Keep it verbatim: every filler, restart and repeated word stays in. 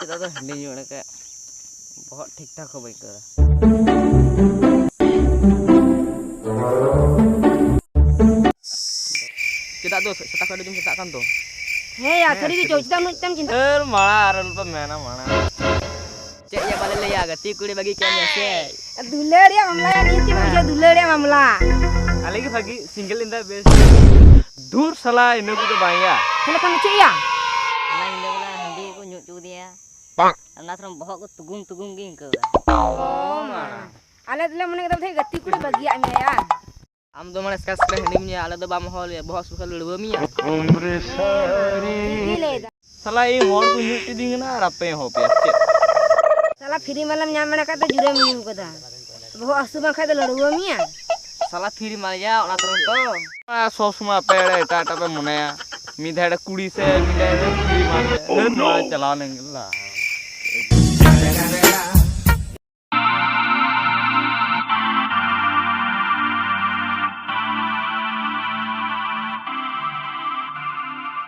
ᱫᱟᱫᱟ ᱫᱚ ᱦᱟᱺᱰᱤ ᱧᱩ ᱮᱱᱮ ᱠᱷᱟᱡ ᱵᱚᱦᱚᱜ ᱴᱷᱤᱠ ᱴᱷᱟᱠ ᱦᱚᱸ ᱵᱟᱹᱧ ᱟᱹᱭᱠᱟᱹᱣ ᱮᱫᱟ᱾ ᱪᱮᱫᱟᱜ ᱫᱚ ᱥᱮᱛᱟᱜ ᱠᱷᱚᱱ ᱟᱹᱰᱤ ᱡᱳᱨ ᱥᱮᱛᱟᱜ ᱠᱟᱱ ᱫᱚ? ᱦᱮᱸ ᱭᱟ, ᱦᱮᱸ, ᱥᱟᱹᱨᱤ ᱜᱮ ᱥᱟᱹᱨᱤ᱾ ᱪᱚ, ᱪᱮᱫᱟᱜ ᱩᱱᱟᱹᱜ ᱪᱮᱫᱟᱜ ᱮᱢ ᱪᱤᱱᱛᱟᱹ? ᱟᱨ ᱢᱟᱲᱟᱝ ᱟᱨ ᱟᱞᱚᱯᱮ ᱢᱮᱱᱟ ᱢᱟᱲᱟᱝ᱾ ᱪᱮᱫ ᱭᱟ ᱵᱟᱞᱮ ᱞᱟᱹᱭᱟ, ᱜᱟᱛᱮ ᱠᱩᱲᱤ ᱵᱟᱹᱜᱤ ᱠᱮᱫ ᱢᱮᱭᱟ ᱥᱮ? ᱫᱩᱞᱟᱹᱲ ᱭᱟ ᱢᱟᱢᱞᱟ ᱭᱟ, ᱱᱤᱭᱟᱹ ᱪᱮᱫ ᱵᱟᱝ ᱵᱩᱡᱷᱟᱹᱣ, ᱫᱩᱞᱟᱹᱲ ᱭᱟ ᱢᱟᱢᱞᱟ᱾ ᱟᱞᱮ ᱜᱮ ᱵᱷᱟᱹᱜᱤ, single in the best. ᱫᱷᱩᱨ ᱥᱟᱞᱟ, ᱤᱱᱟᱹ ᱠᱚᱫᱚ ᱵᱟᱝ ᱭᱟ᱾ ᱛᱟᱦᱞᱮ ᱠᱷᱟᱱ ᱫᱚ ᱪᱮᱫ ᱭᱟ? ᱦᱟᱱᱟ ᱧᱤᱫᱟᱹ ᱵᱮᱞᱟ ᱦᱟᱺᱰᱤ ᱠᱚ ᱧᱩ ᱦᱚᱪᱚ ᱠᱮᱫᱮᱭᱟ᱾ ᱚᱱᱟ ᱛᱷᱚᱨᱚᱝ ᱵᱚᱦᱚᱜ ᱠᱚ ᱛᱩᱜᱩᱢ ᱛᱩᱜᱩᱢ ᱜᱤᱧ ᱟᱹᱭᱠᱟᱹᱣ ᱮᱫᱟ᱾ ᱚ ᱢᱟ᱾ ᱟᱞᱮ ᱫᱚᱞᱮ ᱢᱚᱱᱮ ᱠᱮᱫᱟ ᱵᱚᱫᱷᱚᱭ ᱜᱟᱛᱮ ᱠᱩᱲᱤ ᱵᱟᱹᱜᱤᱭᱟᱜ ᱢᱮᱭᱟ ᱭᱟ᱾ ᱟᱢ ᱫᱚ ᱢᱟᱱᱮ ᱮᱥᱠᱟᱨ ᱮᱥᱠᱟᱨ ᱦᱟᱺᱰᱤᱢ ᱧᱩᱭᱟ, ᱟᱞᱮ ᱫᱚ ᱵᱟᱢ ᱦᱚᱦᱚ ᱞᱮᱭᱟ, ᱵᱚᱦᱚᱜ ᱦᱟᱹᱥᱩ ᱠᱷᱟᱡ ᱞᱟᱹᱲᱣᱟᱹ ᱢᱮᱭᱟ᱾ ᱴᱷᱤᱠ ᱜᱮ ᱞᱟᱹᱭ ᱫᱟ᱾ ᱥᱟᱞᱟ, ᱤᱧ ᱦᱚᱲ ᱠᱚ ᱧᱩ ᱦᱚᱪᱚᱭᱫᱤᱧ ᱠᱟᱱᱟ ᱟᱨ ᱟᱯᱮ ᱦᱚᱸ ᱯᱮᱭᱟ ᱪᱮᱫ? ᱥᱟᱞᱟ, ᱯᱷᱨᱤ ᱢᱟᱞᱮᱢ ᱧᱟᱢ ᱵᱟᱲᱟ ᱠᱷᱟᱡ ᱫᱚ ᱡᱩᱨᱟᱹᱢ ᱧᱩ ᱠᱟᱫᱟ᱾ ᱵᱚᱦᱚᱜ ᱦᱟᱹᱥᱩ ᱵᱟᱝ ᱠᱷᱟᱡ ᱫᱚ ᱞᱟᱹᱲᱣᱟᱹ ᱢᱮᱭᱟ᱾ ᱥᱟᱞᱟ, ᱯᱷᱨᱤ ᱢᱟᱞ ᱭᱟ, ᱚᱱᱟ ᱛᱮᱦᱚᱸ ᱛᱚ᱾ ᱟᱨ ᱥᱚᱵ ᱥᱚᱢᱚᱭ ᱟᱯᱮ ᱮᱲᱮ ᱮᱴᱟᱜ ᱮᱴᱟᱜ ᱯᱮ ᱢᱚᱱᱮᱭᱟ᱾ ᱢᱤᱫ ᱫᱷᱟᱣ ᱮᱲᱮ ᱠᱩᱲᱤ ᱥᱮ ᱢᱤᱫ ᱫᱷᱟᱣ ᱮᱲᱮ ᱠᱩᱲᱤ ᱢᱟ ᱥᱮ᱾ ᱦᱟᱹᱴ, ᱱᱚᱣᱟ ᱪᱟᱞᱟᱣ ᱞᱮᱱ ᱜᱮ ᱞᱟ᱾